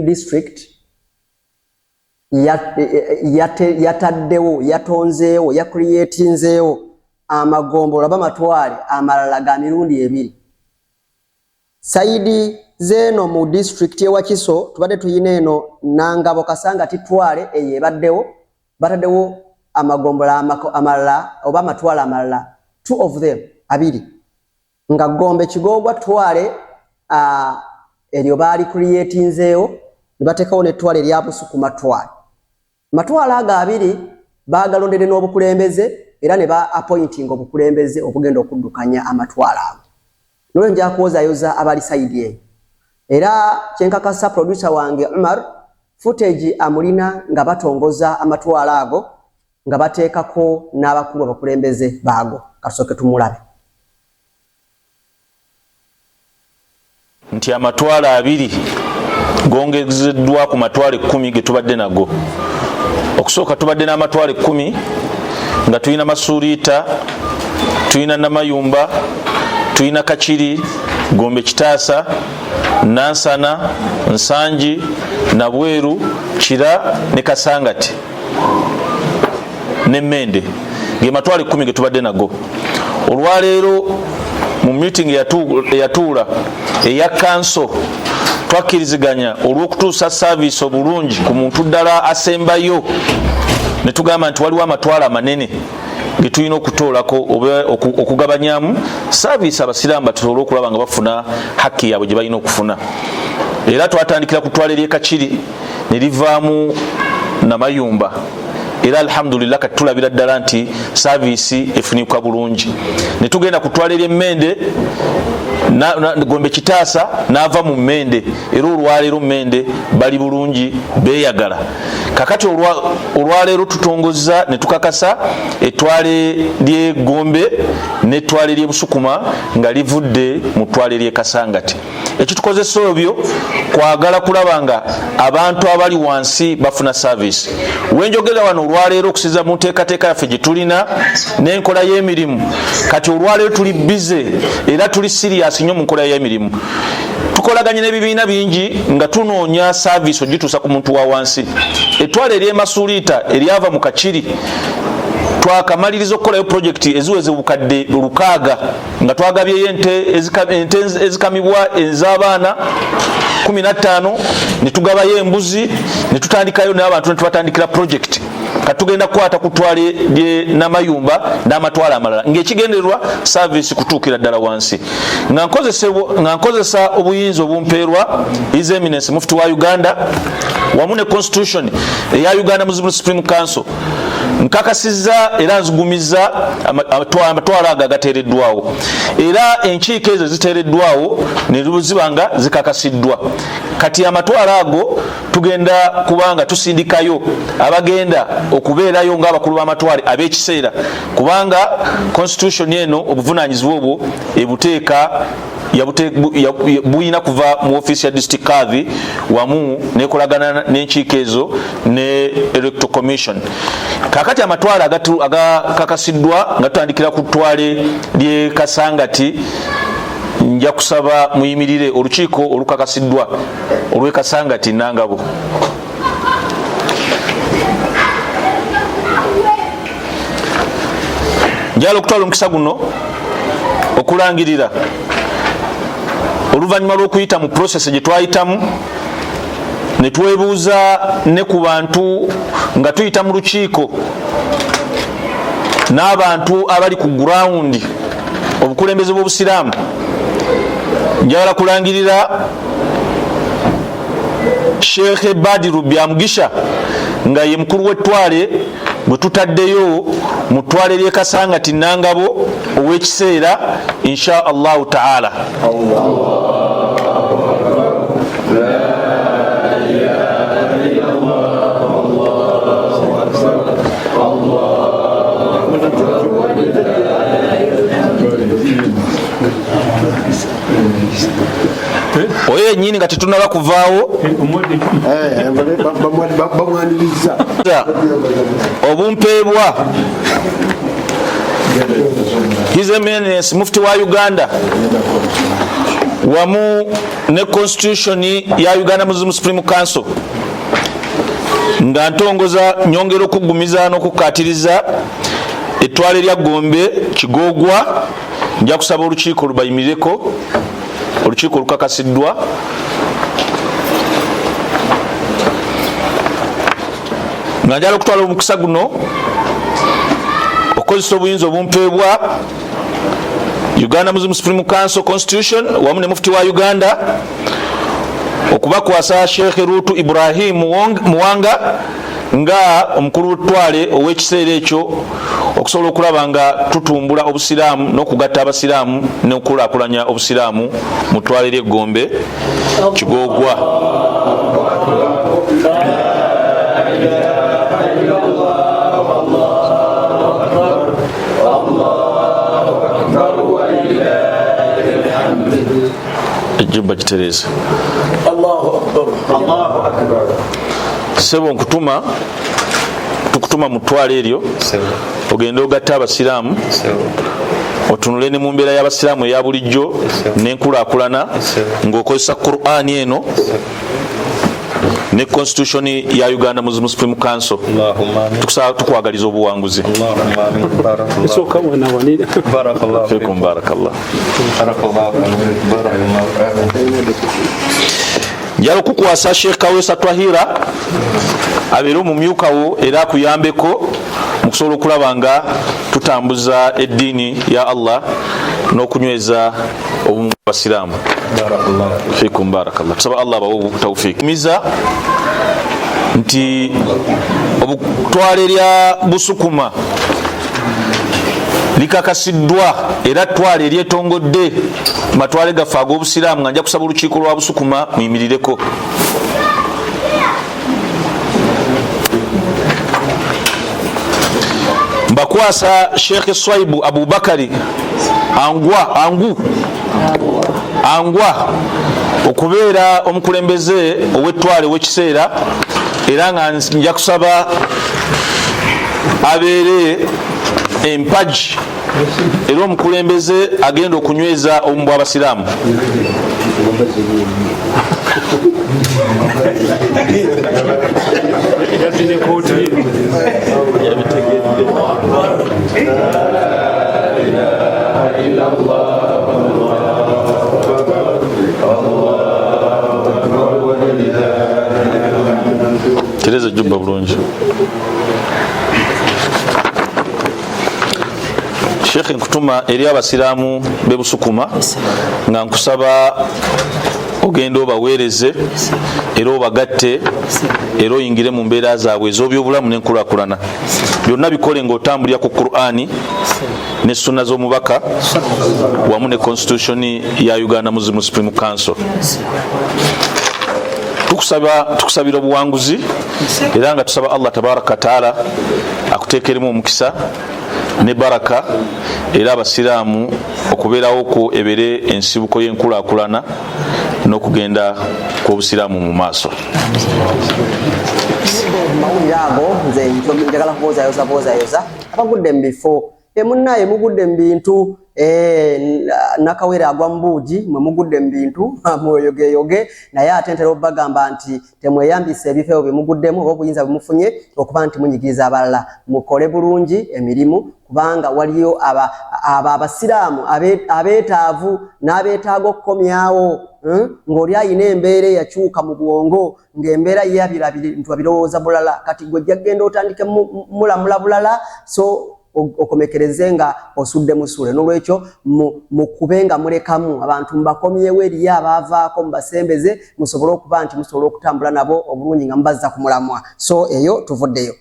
district yataddewo, yatonzeewo, yacreatinzeewo amagombolola oba amatwale amalala ga mirundi ebiri. Sayidi z'eno mu disitulikiti y'e Wakiso tubadde tuyina eno Nangabo Kasangati ttwale eyo ebaddewo, bataddewo amagombolola amalala oba amatwale amalala, two of them, abiri, nga Gombe Kigoogwa ttwale eryo baali creatinzeewo ne bateekawo n'ettwale erya Busukuma ttwale. Amatwale ago abiri baagalondedde n'obukulembeze era ne ba appointing obukulembeze obugenda okuddukanya amatwale ago. Nolwekyo nja kwozayoza abali sayidi eyo. Era kyenkakasa producer wange Umar footage amulina nga batongoza amatwale ago nga bateekako n'abakulu abakulembeze baago. Katusooke tumulabe. Nti amatwale abiri gongezeddwa ku matwale 10 ge tubadde nago. Okusooka tubadde n'amatwale 10 nga tulina Masuliita, tulina Namayumba, tulina Kakiri, Gombe Kitaasa, Nansana, Nsangi, Nabweru, Kira ne Kasangati ne Mende, ge matwale 10 ge tubadde nago. Olwaleero mu meeting eyatuula eya kanso twakkiriziganya olw'okutuusa service obulungi ku muntu ddala asembayo, ne tugamba nti waliwo amatwale amanene ge tulina okutoolako oba okugabanyamu service abasiraamu batusobole okulaba nga bafuna hakki yaabwe gye balina okufuna. Era twatandikira ku ttwale ly'e Kakiri ne livaamu Namayumba, era alhamdulillah kati tulabira ddala nti saavisi efunikwa bulungi. Ne tugenda ku ttwale ly'emmende Gombe Kitaasa n'ava mu Mmende, era olwaleero Mmende bali bulungi beeyagala. Kakati olwaleero tutongozza ne tukakasa ettwale ly'e Gombe n'ettwale ly'e Busukuma nga livudde mu ttwale ly'e Kasangati. Ekitukozesa ebyo kwagala kulaba nga abantu abali wansi bafuna service. Wenjogera wano olwaleero okusinziira mu nteekateeka yaffe gye tulina n'enkola y'emirimu, kati olwaleero tuli busy era tuli serious nnyo mu nkola y'emirimu. Tukolaganye n'ebibiina bingi nga tunoonya service ogituusa ku muntu wa wansi. Ettwale ery'e Masuliita eryava mu Kakiri twakamaliriza okukolayo projekiti eziweze obukadde 600 nga twagabyeyo ente ezikamibwa ez'abaana 15, ne tugabayo embuzi, ne tutandikayo n'abantu ne tubatandikira projekiti. Kati tugenda kukwata ku ttwale lye Namayumba n'amatwale amalala ng'ekigendererwa service kutuukira ddala wansi. Nga nkozesa obuyinza obumpeerwa His Eminence Mufti wa Uganda wamu ne Constitution eya Uganda Muslim Supreme Council, nkakasizza era nzigumizza amatwalo ago agateereddwawo, era enkiiko ezo ziteereddwawo ne ziba nga zikakasiddwa. Kati amatwalo ago tugenda kubanga tusindikayo abagenda okubeerayo ng'abakulu b'amatwale ab'ekiseera, kubanga constitution eno obuvunaanyizibwa obwo ebuteeka bulina kuva mu ofiisi ya district kadhi wamu nekolagana n'enkiiko ezo ne electoral commission. Kakati amatwale agakakasiddwa nga tutandikira ku ttwale ly'e Kasangati, nja kusaba muyimirire olukiiko olukakasiddwa olw'e Kasangati Nangabo. Njagala okutwala omukisa guno okulangirira oluvannyuma lw'okuyita mu process gye twayitamu ne twebuuza ne ku bantu nga tuyita mu lukiiko n'abantu abali ku ground, obukulembeze bw'obusiraamu, njagala kulangirira Sheikh Badiru Byamugisha nga ye mukulu w'ettwale bwe tutaddeyo mu ttwale ly'e Kasangati Nangabo ow'ekiseera insha Allahu taala. Oyo yennyini nga tetunaba kuvaawo bamwaniriza obumpeebwa His Eminence Mufti wa Uganda Wamu ne constitution ya Uganda Muslim Supreme Council, nga ntongoza nyongera okuggumiza n'okukkaatiriza ettwale lya Gombe Kigoogwa. Nja kusaba olukiiko lubayimirireko, olukiiko olukakasiddwa. Nga njala okutwala omukisa guno okukozesa obuyinza obumpeebwa Uganda Muslim Supreme Council Constitution wamu ne Mufti wa Uganda okubakwasa Sheikh Rutu Ibrahim Muwanga nga omukulu w'ettwale ow'ekiseera ekyo, okusobola okulaba nga tutumbula obusiraamu n'okugatta abasiraamu n'okukulaakulanya obusiraamu mu ttwale ly'eggombe Kigoogwa. Ejjumba gitereeze. Sebo, nkutuma, tukutuma mu ttwale eryo ogende ogatte abasiraamu, otunule ne mu mbeera y'abasiraamu eya bulijjo n'enkulaakulana ng'okozesa Qur'ani eno ne constitution ya Uganda Muslim Supreme Council. Tukusaba, tukwagaliza obuwanguzi. Esooka wanawanira. Fikum barakallah. Njala okukwasa Sheikh Kawesa Twahira abeere omumyuka wo era akuyambeko mu kusobola okulaba nga tutambuza eddiini ya Allah n'okunyweza obumu bw'abasiraamu. Fikum barakallah. Tusaba Allah abawe tawfik miza nti obutwale lya Busukuma likakasiddwa era ttwale eryetongodde matwale gaffe ag'obusiraamu, nga nja kusaba olukiiko lwa Busukuma muyimirireko. Mbakwasa Sheikh Swaibu Abubakari Angwa, Angu Angwa, okubeera omukulembeze ow'ettwale ow'ekiseera, era nga nja kusaba abeere empagi era omukulembeze agenda okunyweza obumu bw'abasiraamu. Tereza ejjubba bulungi. Sheekhe, nkutuma eri abasiraamu b'e Busukuma nga nkusaba ogende obaweereze era obagatte era oyingire mu mbeera zaabwe ez'obyobulamu n'enkulaakulana. Byonna bikole ng'otambulira ku Qur'ani ne sunna z'omubaka wamu ne constitution ya Uganda Muslim Supreme Council. Tukusaba, tukusabira obuwanguzi era nga tusaba Allah tabaraka wataala akuteekeremu omukisa ne baraka, era abasiraamu okubeerawo kwo ebeere ensibuko y'enkulaakulana n'okugenda kw'obusiraamu mu maaso. Mawulire ago nze njagala kuboozayoza boozayoza abagudde mu bifo. Emunnaye mugudde mu bintu, nakawere agwa mu buugi. Mwe mugudde mu bintu, mweyogeyoge, naye ate ntera obagamba nti temweyambisa ebifo ebyo byemuguddemu oba obuyinza bwemufunye okuba nti munyigiriza abalala. Mukole bulungi emirimu, kubanga waliyo aba abasiraamu abeetaavu n'abeetaaga okukomyawo, Ng'oli ayina embeera eyakyuka mu bwongo, ng'embeera ye nti abirowooza bulala. Kati gwe ojja kugenda otandike mulamula bulala, so okomekereze nga osudde musule. N'olwekyo mukube nga mulekamu abantu, mubakomyewo eriyo abaavaako, mubasembeze musobole okuba nti musobola okutambula nabo obulungi nga mubazza ku mulamwa. So eyo tuvuddeyo.